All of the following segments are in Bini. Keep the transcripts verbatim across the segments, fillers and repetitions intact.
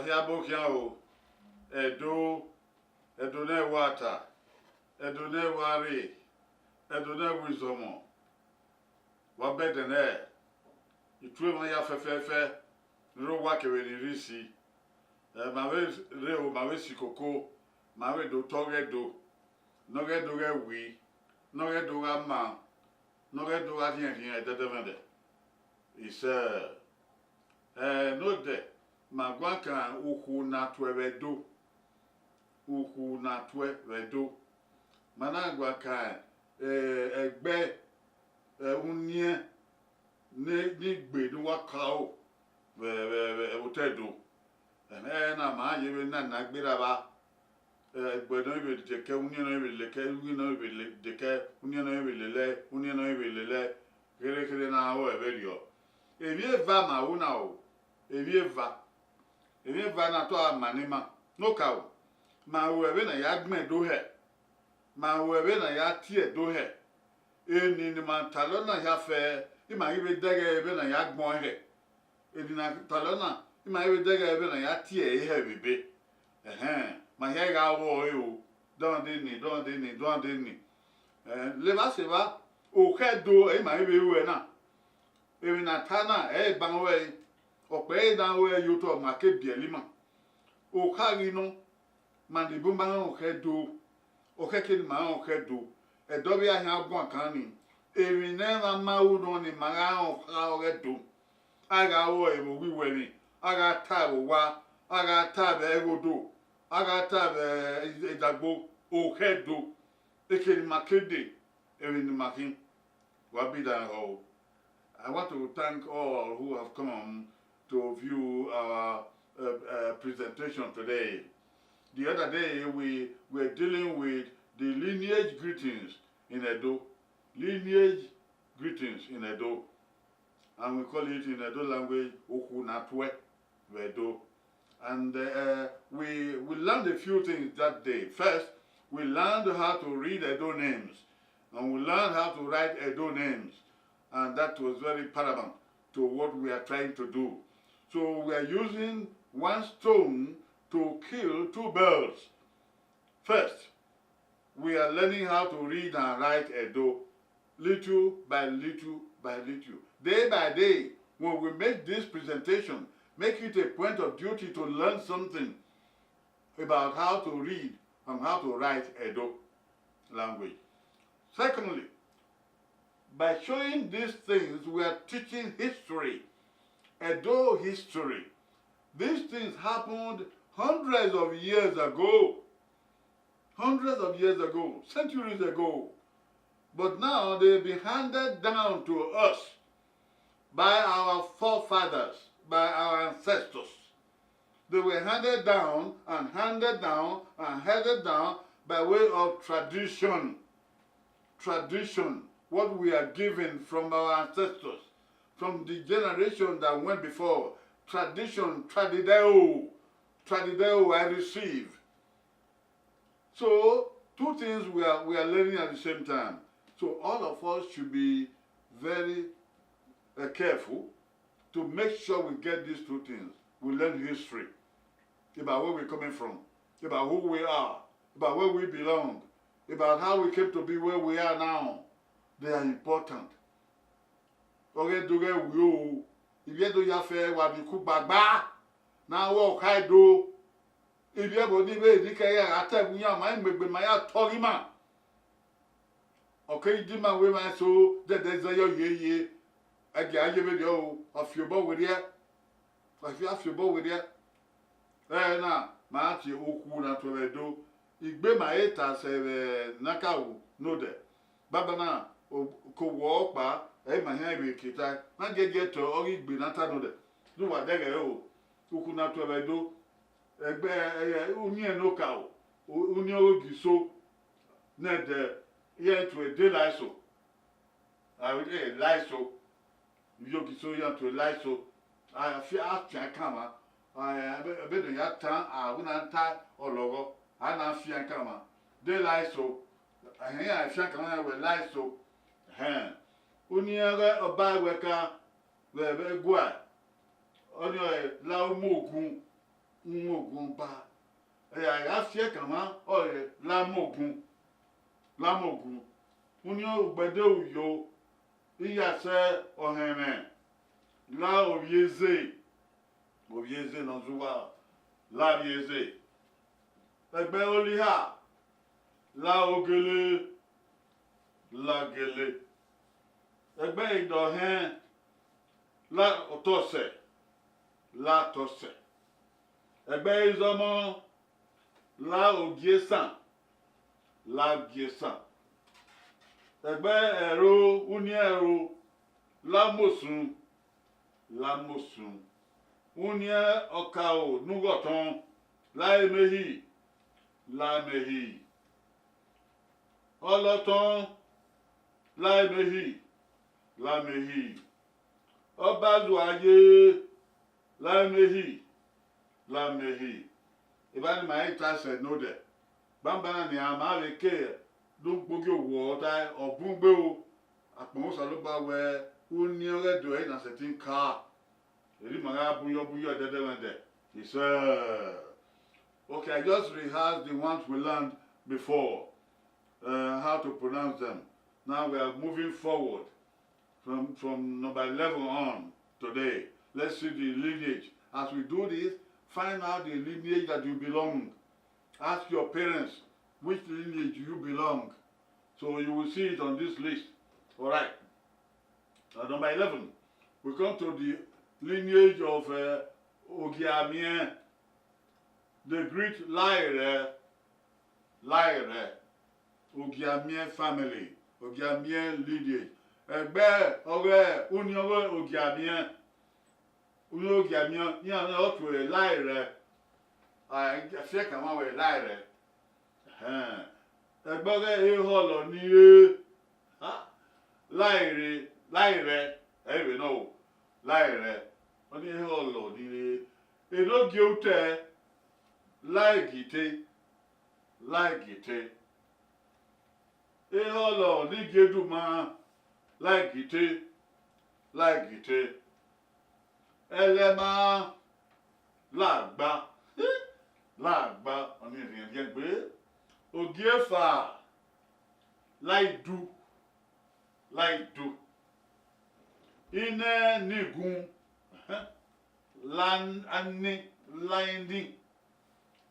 Iyabo khian o, Ẹdo, Ẹdo ne ẹvbo ata, Ẹdo ne ẹvbo arre, Ẹdo ne ẹvbo izọmọ. Wa bẹdẹ nẹ, itu emwa hia fẹfẹfẹ, ne rre owa kevbe ne I rre isi. Ẹ, ma vbe rre o, ma vbe si koko, ma vbe do tọ ọghe Ẹdo, ne ọghe Ẹdo ghẹ wi, ne ọghe Ẹdo gha ma, ne ọghe Ẹdo gha rhiẹnrhiẹn ẹdẹdẹmwẹdẹ. Isẹ, ẹ, nodẹ, ma guan kan ukhu ne a tuẹ vbe Ẹdo, ukhu ne a tuẹ vbe Ẹdo. Ma na guan kan, ẹ, ẹgbẹ, ẹ, uniẹn ne, ne gbe ne uwa ka ro vbe, vbe, vbe, vbe otọ Ẹdo. Ẹmwẹ na ma ye vbe na na gberra vba. Ẹ, ẹgbẹ nọ i vbe dekẹ, uniẹn nọ i vbe dekẹ, uniẹn nọ i vbe le-, dekẹ, uniẹn nọ i vbe lele, uniẹn nọ i vbe lele, kherhe kherhe na ho ẹvberriọ. Emwi eva ma ru na o, emwi eva. Emwi eva na tọ a ma ne ima. Ne okaro, ma ru ẹvbo ne a ya gbẹn Ẹdo hẹ, ma ru ẹvbo ne a ya tie Ẹdo hẹ. Eni ne ima talọ na hia fẹ, ima ghi vbe dẹghe ẹvbo ne a ya gbẹn ọẹn hẹ. Eni ne a talọ na, ima ghi vbe dẹghe ẹvbo ne a ya tie ẹre hẹ vbe ebe. Ẹhẹn, ma hia gha ru ẹre o, dọnde ni, dọnde ni, dọnde ni. Ẹ, levba sẹ evba, okhẹ Ẹdo, ẹ, ima ghi vbe ru ẹre na. Emwi ne a ta na, ẹ i ban ruẹ ẹre, ọ kpẹre na ruẹ ẹre ye otọ, ma ke biẹ ẹre ima. Okha ghi nọ, ma ne bun ma rẹn okhẹ Ẹdo, okhẹ ke ne ima rẹn okhẹ Ẹdo, Ẹdo vbe a khian guan kan ni, emwi ne ẹmwẹ ma ru nọ ne ima gha rẹn okha ọghe Ẹdo. A gha ru ẹre vbe owiwẹ emwi, a gha ta vbe owa, a gha ta vbe ẹghodo, a gha ta vbe idagbo, okhẹ Ẹdo, eke ne ima ke dee, emwi ne ima khin. Wa bi dan họ. I want to thank all who have come to view our uh, uh, presentation today. The other day, we were dealing with the lineage greetings in Edo. Lineage greetings in Edo. And we call it in Edo language, Okhu na tuẹ vbe Edo. And uh, we, we learned a few things that day. First, we learned how to read Edo names, and we learned how to write Edo names, and that was very paramount to what we are trying to do. So we are using one stone to kill two birds. First, we are learning how to read and write Edo, little by little by little. Day by day, when we make this presentation, make it a point of duty to learn something about how to read and how to write Edo language. Secondly, by showing these things, we are teaching history, Edo history. These things happened hundreds of years ago, hundreds of years ago, centuries ago. But now they've been handed down to us by our forefathers, by our ancestors. They were handed down and handed down and handed down by way of tradition. Tradition, what we are given from our ancestors, from the generation that went before. Tradition, tradideo, tradideo I receive. So, two things we are, we are learning at the same time. So, all of us should be very uh, careful to make sure we get these two things. We learn history about where we're coming from, about who we are, about where we belong, about how we came to be where we are now. They are important. Ọghe do ghẹ wi o, ivbi Ẹdo ya fẹ wa ni ku gbagba, na wẹ ọkha Ẹdo. Ivbi ẹvbo ni vbe ni kẹ ya gha ta ẹvbo iran, ma i mu egbe ma ya tọ ọghe ima. Ọ keghi di ima wẹ emwa eso dẹdẹ zẹ yọ yeye, ẹgia ye vberriọ o, ọ fi obọ werriẹ, ọ fi a fi obọ werriẹ. Ẹre na ma tie okhu na tuẹ vbe Ẹdo, igbe ma he ta sẹ vbe naka ru nodẹ. Banbanna, o, ke owọ ọkpa, ẹ i ma hia vbe ke tae, na giẹgiẹ te ọghe igbe na ta nodẹ, ne uwa dẹghẹ ẹre o, okhu na tuẹ vbe Ẹdo, ẹgbẹ, ẹ, uniẹn ne okaro, uniẹn ọghe Ogiso, nẹdẹ, iran tuẹ de Laiso, a, e, Laiso, ivbi Ogiso iran tuẹ Laiso, a fi, a fian kanmwa, a, ẹbe, ẹbe ne ya tan, a wẹ na ta ọlọghọ, a na fian kanmwa, de Laiso, ẹhẹn, iran fian kanmwa iran wẹ Laiso, ẹhẹn, uniẹn ọghe Ọba Ẹwẹka vbe, vbe Ẹgua, ọnii ọre Laomogun, Umogun ba. Ẹre a gha fiẹ kan mwa, ọre Lamogun. Lamogun. Uniẹn ugbẹdẹ uyo, iyasẹ ọhẹnmwẹ, la ovbi eze, ovbi eze ne ọ zẹ uwa, la ovbi eze. Ẹgbẹ Oliha, la ogele, la gele. Ẹgbẹ Idọhẹn, la otọsẹ, la otọsẹ. Ẹgbẹ Izọmọ, la Ogiesan, la Ogiesan. Ẹgbẹ Ẹro, uniẹn Ẹro, la Amosun, la Amosun. Uniẹn Ọkaro ne Ughọtọn, la Emehi, la Emehi. Ọlọtọn, la Emehi, la Emehi. Ọbazuaye, la Emehi, la Emehi. Evba ne ima i ta sẹ ne odẹ. Banbanna nian, ma vbe ke do kpogie owọ ta, ọ bun gbe o. Akpọnmwẹ Osanobua wẹ, uniẹn ọghe Ẹdo ẹre na sẹtin ka. Erriọ ima gha bun yọ, bun yọ ẹdẹdẹmwẹdẹ. He said, okay, I just rehearsed the ones we learned before, uh, how to pronounce them. Now we are moving forward from, from number eleven on today. Let's see the lineage. As we do this, find out the lineage that you belong. Ask your parents which lineage you belong. So you will see it on this list. All right. Uh, number eleven, we come to the lineage of, uh, Ogiamiẹn. They greet Lairẹ, Lairẹ, Ogiamiẹn family, Ogiamiẹn lineage. Ẹgbẹ ọghe uniẹn ọghe Ogiamiẹn, uniẹn Ogiamiẹn, iran ọre ọ tue Lairẹ. A fiẹ kan mwa wẹ Lairẹ. Ẹhẹn. Ẹgbẹ ọghe ehọlọ ni re, ha, Laire, Lairẹ, ẹ i vbe nọ o, Lairẹ. Ọni ehọlọ ni re, enogie utẹ, Laigite, Laigite. Ehọlọ ni gie Eduma, Laigite, Laigite. Ẹlẹma, Lagba, Lagba, ọni rhiẹnrhiẹn gbe. Ogiefa, Laidu, Laidu. Inẹ nigun, Lani, Laini,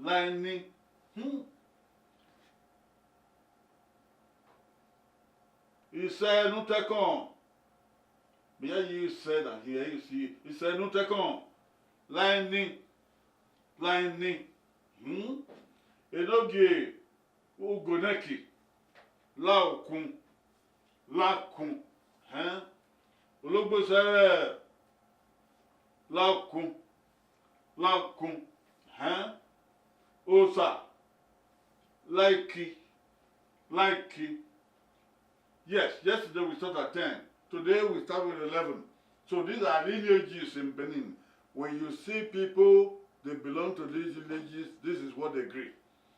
Laini. Hmm. Isẹ ne utẹkọn, mẹ ya ye isẹ na hiẹ, isi, isẹ ne utẹkọn, Laini, Laini. Hmm. Enogie Ugonẹki, Laokun, Lakun, hẹn. Ologbo sẹrẹ, Lakun, Lakun, hẹn. Osa, Laiki, Laiki. Yes, yesterday we start at ten. Today we start with eleven. So these are lineages in Benin. When you see people, they belong to these lineages, this is what they greet.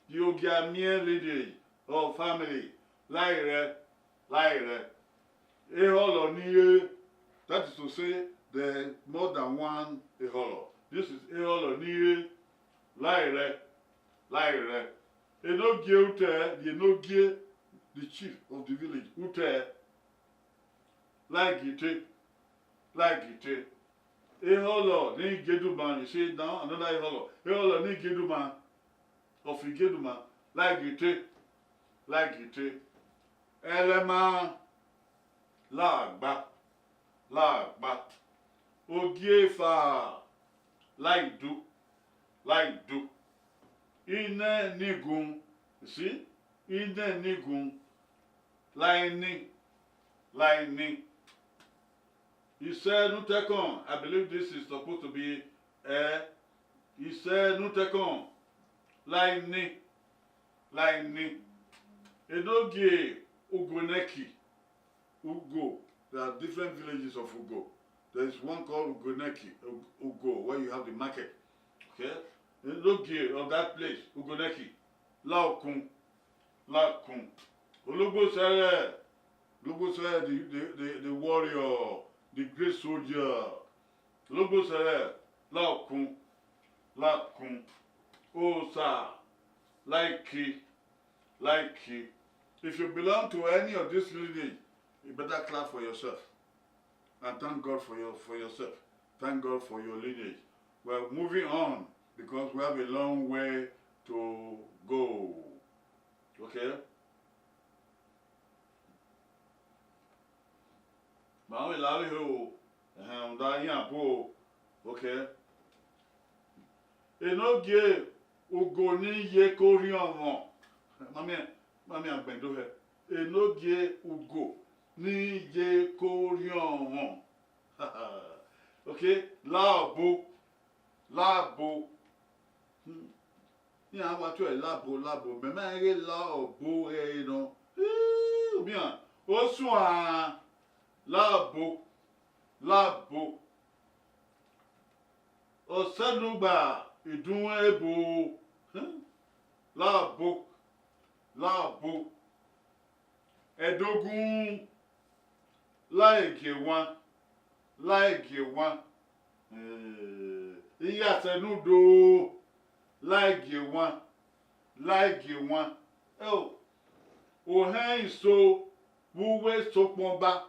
The Ogiamiẹn lineage or family, Lairẹ, Lairẹ. Ehọlọ ni re, that is to say, there is more than one ehọlọ. This is ehọlọ ni re, Lairẹ, Lairẹ. Enogie utẹ, the enogie, the chief of the village, utẹ, Laigite, Laigite. Ehọlọ ne Igieduma, you see now, another ehọlọ. Ehọlọ ne Igieduma, of Igieduma, Laigite, Laigite. Ẹlẹma, Lagba, Lagba. Ogiefa, Laidu, Laidu. Inẹ nigun, you see, Inẹ nigun, Laini, Laini. Isẹ ne utẹkọn, I believe this is supposed to be, eh, Isẹ ne utẹkọn, Laini, Laini. Enogie Ugonẹki, Ugo. There are different villages of Ugo. There is one called Ugonẹki, Ug-, Ugo, where you have the market. Okay? Enogie of that place, Ugonẹki, Laokun, Lakun. Ologbo sẹrẹ, Ologbo sẹrẹ, the, the, the, the warrior, the great soldier. Ologbo sẹrẹ, Lakun, Lakun, Osa, Laiki, Laiki. If you belong to any of this lineage, you better clap for yourself and thank God for your, for yourself. Thank God for your lineage. We're moving on because we have a long way to go. Okay? Ma vbe la vbe ho, ẹhẹn, rhunmwuda iran bu o. Okay. Enogie ugo ni ye ke orhiọn ọmọ. Ma miẹn, ma miẹn agbẹn do hẹ. Enogie ugo ni ye ke orhiọn ọmọ. Okay, la ọbo, la ọbo. Hmm. Iran wa tuẹ labo labo, mẹ ma rẹn ghe la ọbo ẹre nọ. Ii, ubian, osuan, labo, labo. Ọsẹnugba idunmwu ebo, hmm, labo, labo. Ẹdogun, la gie wan, la gie wan. Eh, iyasẹ ne udo, la gie wan, la gie wan. Ẹo, ohẹn iso vbe uwu esokpọn ba,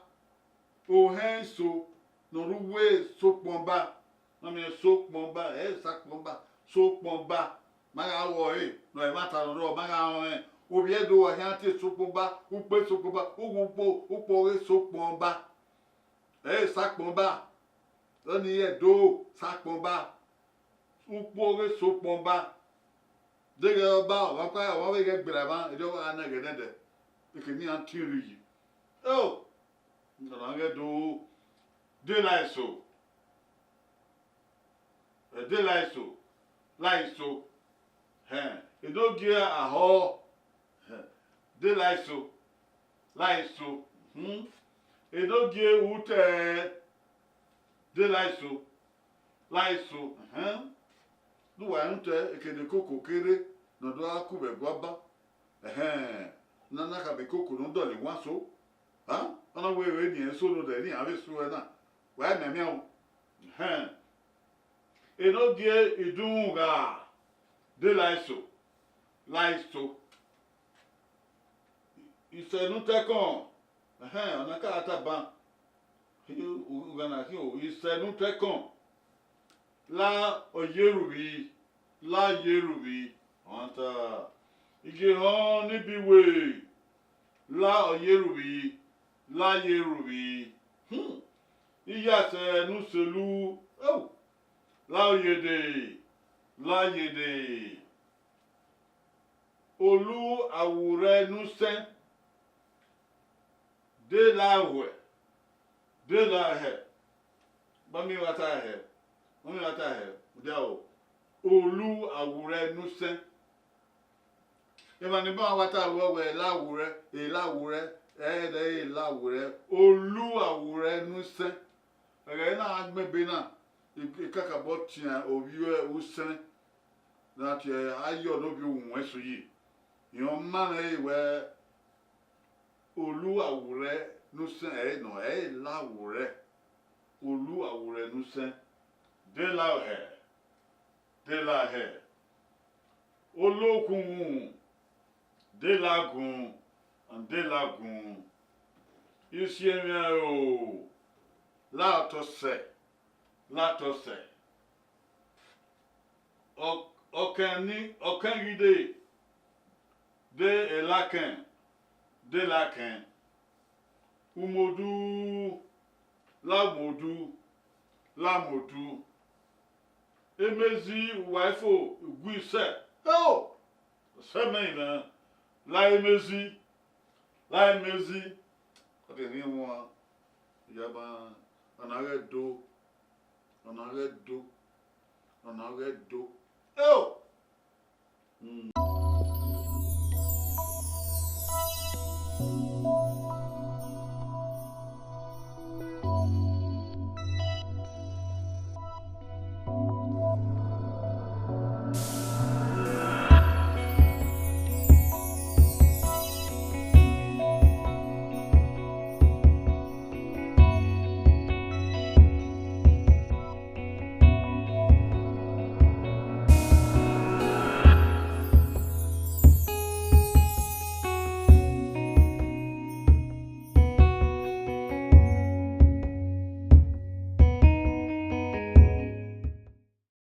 ohẹn iso ne ọ rre uwu esokpọn ba. Ma miẹn sokpọn ba, ẹ i sa kpọn ba, sokpọn ba. Ma gha ru ẹre, ne ọ ẹmwata ne ọ rrọọ, ma gha rẹn. Ovbi Ẹdo wa khian tie sokpọn ba, ukpo esokpọn ba, uwu ukpo, ukpo ọghe sokpọn ba. Ẹ i sa kpọn ba. Ọnii Ẹdo sa kpọn ba. Ukpo ọghe sokpọn ba. Deghẹ ọba, ọmwa ọkpa, ọmwa vbe ghẹ gberra emwa, erriọ ọghe a na ẹghẹ nẹdẹ. Eke ne iran tie rri yi. Ẹo, ọna ghẹ do, de la eso. Ẹ, de la eso, la eso. Hẹn, enogie ahọ. Hẹn, de la eso, la eso. Hmm. Enogie utẹ, de la eso, la eso. Ẹhẹn. Ne uwa rẹn utẹ, eke ne koko kere, ne ọ do gha ku vbe ẹguaban. Ẹhẹn, ne a na khama ikoko ne ọ dọlọ iwan so. A, ọ na wẹ vbene irẹn so ne odẹ ne iran vbe so ẹre na, wa i mianmian o. Ẹhẹn. Enogie idunmwu gha, de la eso, la eso. Isẹ ne utẹkọn, ẹhẹn, ọna ka ra taba. Ugha na khin o, isẹ ne utẹkọn. La ọyeruvbi, la ọyeruvbi, ọmwa ta. Igiehọn ni bi we, la ọyeruvbi, la ọyeruvbi. Hmm. Iyasẹ ne uselu, oh, la oyede, la oyede. Olu awurẹ ne usẹn, de la ohuẹ, de la hẹ. Ma miẹn vbe a ta hẹ, ma miẹn vbe a ta hẹ, dia o, olu awurẹ ne usẹn. Emwa ni ma wa ta ruẹ wẹ ela awurẹ, ela awurẹ, ẹrẹ ela awurẹ, olu awurẹ ne usẹn. Ẹghẹ na gha gbẹn ebe na, I, I kakabọ tian ovbi usẹn. Na tie ayọ ne ovbi ohuẹn eso yi. Irẹn ọ ma mwẹ re wẹ, olu awurẹ ne usẹn ẹre nọ, ẹ i la awurẹ. Olu awurẹ ne usẹn, de la ohẹ, de la hẹ. Olokhunmwu, de la gun, de la gun. Isiẹmwẹ o, la otọ sẹ, la otọ sẹ. Ọ-, ọkẹn ni, ọkẹn ghi de, de elakẹn, de elakẹn. Umodu, la umodu, la umodu. Emezi, uwa ifo, igu isẹ. Eo! Ọsẹ mẹ na, la emezi, la emezi. Ọ ke rhie wan, ya ma, ọna ghẹ do, ọna ghẹ do, ọna ghẹ do. Eo! Hmm.